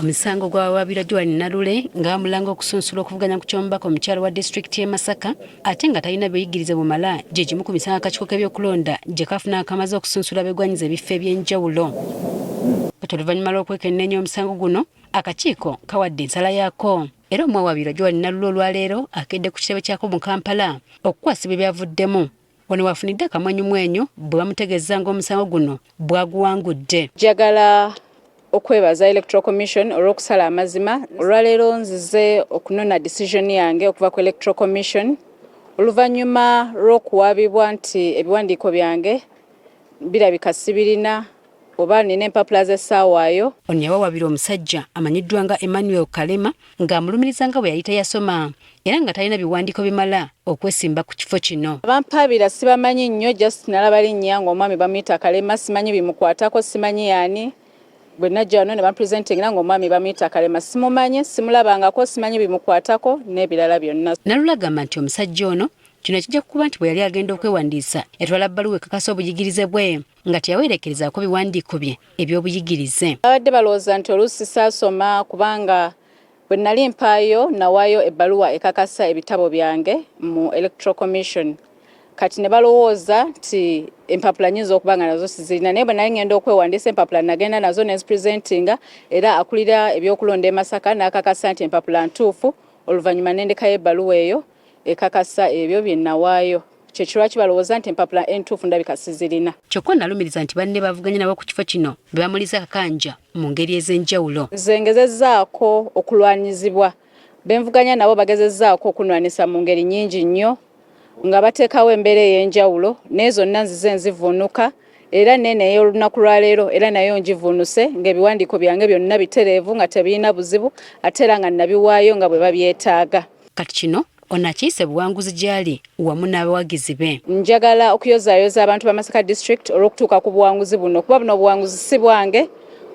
Omusango gw'abawaabirwa Joan Nalule nga bamulanga okusunsula okuvuganya ku ky'omubaka omukyala wa disitulikiti y'e Masaka ate nga talina buyigirize bumala gye gimu ku misango akakiiko k'ebyokulonda gye kafuna nga kamaze okusunsula abegwanyiza ebifo eby'enjawulo. Kati oluvannyuma lw'okwekenneenya omusango guno, akakiiko kawadde ensala yaako era omuwawaabirwa Joan Nalule olwaleero akedde ku kitebe kyako mu Kampala okukwasibwa ebyavuddemu. Wano w'afunidde akamwenyumwenyu bwe bamutegeezza ng'omusango guno bw'aguwangudde. Njagala okwebaza Electoral Commission olw'okusala amazima. Olwaleero nzize okunona decision yange okuva ku Electoral Commission oluvannyuma lw'okuwaabibwa nti ebiwandiiko byange birabika sibirina oba nina empapula z'essaawaayo. Ono yawawaabirwa omusajja amanyiddwa nga Emmanuel Kalema ng'amulumiriza nga bwe yali teyasoma era nga talina biwandiiko bimala okwesimba ku kifo kino. Abampaabira sibamanyi nnyo, just nalaba linnya ng'omwami bamuyita Kalema, simanyi bimukwatako, simanyi yaani. Bwe najja wano ne bampresentingira ng'omwami bamuyita Kalema, simumanyi, simulabangako, simanyi bimukwatako n'ebirala byonna. Nalule agamba nti omusajja ono kino kijja kukuba nti bwe yali agenda okwewandiisa yatwala bbaluwa ekakasa obuyigirize bwe nga teyawerekerezaako biwandiiko bye eby'obuyigirize. Babadde balowooza nti oluusi saasoma kubanga bwe nali mpaayo nawaayo ebbaluwa ekakasa ebitabo byange mu Electoral Commission, kati ne balowooza nti empapula nyinza okuba nga nazo sizirina, naye bwe nali ngenda okwewandiisa empapula nagenda nazo nenzipresentinga era akulira ebyokulonda e Masaka n'akakasa nti empapula ntuufu, oluvannyuma nendekayo ebbaluwa eyo ekakasa ebyo bye nawaayo. Kye kirwaki balowooza nti empapula entuufu ndabika sizirina. Kyokka ono alumiriza nti banne bavuganya nabo ku kifo kino be bamuliza akakanja mu ngeri ez'enjawulo. Nze ngezezzaako okulwanyizibwa, be nvuganya nabo bagezezzaako okunwanisa mu ngeri nnyingi nnyo nga bateekawo embeera ey'enjawulo, naye zonna nzize nzivuunuka era nene ey'olunaku lwaleero era nayo ngivuunuse ng'ebiwandiiko byange byonna bitereevu nga tebirina buzibu ate era nga nabiwaayo nga bwe babyetaaga. Kati kino ono akiyise buwanguzi gy'ali wamu n'abawagizi be. Njagala okuyozaayoza abantu ba Masaka District olw'okutuuka ku buwanguzi buno, kuba buno obuwanguzi si bwange,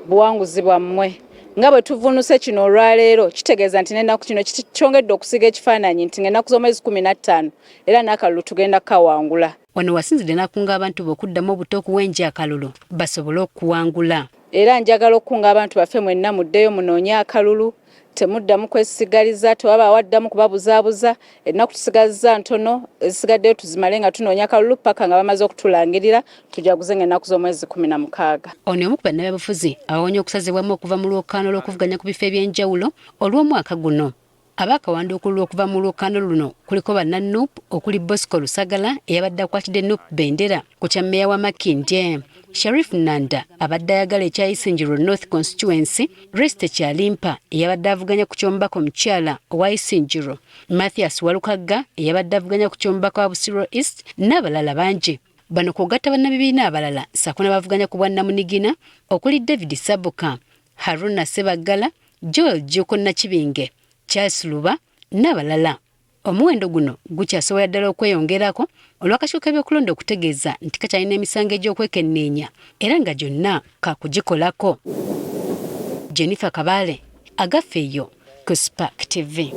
buwanguzi bwammwe. Nga bwe tuvvuunuse kino olwaleero kitegeeza nti n'ennaku kino kyongedde okusiiga ekifaananyi nti ng'ennaku z'omwezi 15 era n'akalulu tugenda kukawangula. Wano wasinzidde n'akunga abantu be okuddamu obuto okuwenja akalulu basobole okuwangula. Era njagala okukunga abantu baffe mwenna muddeyo munoonye akalulu, temuddamu kwesigaliza, tewabaawo addamu kubabuzaabuza, ennaku tusigazza ntono, ezisigaddeyo tuzimale nga tunoonya kalulu paka nga bamaze okutulangirira tujaguze ng'ennaku z'omwezi 16. Ono y'omu ku bannabyabufuzi abawonye okusazibwamu okuva mu lwokaano lw'okuvuganya ku bifo eby'enjawulo olw'omwaka guno. Abaakawanduukululwa okuva mu lwokaano luno kuliko banna Nup okuli Bosco Lusagala eyabadde akwatidde Nup bendera ku kya mmeeya wa Makindye, Sharif Nanda abadde ayagala ekya Isingiro North Constituency, Resty Kyalimpa eyabadde avuganya ku ky'omubaka omukyala owa Isingiro, Mathias Walukagga eyabadde avuganya ku ky'omubaka wa Busiro East n'abalala bangi. Bano kw'ogatta bannabibiina abalala ssaako n'abavuganya ku bwannamunigina okuli David Sabuka, Haruna Ssebaggala, Joel Jjuuko Nakibinge, Charles Luba n'abalala. Omuwendo guno gukyasobola ddala okweyongerako olw'akakiiko k'ebyokulonda okutegeeza nti kakyalina emisango egy'okwekenneenya era nga gyonna kaakugikolako. Jennifer Kabaale, Agaffe eyo ku Spark TV.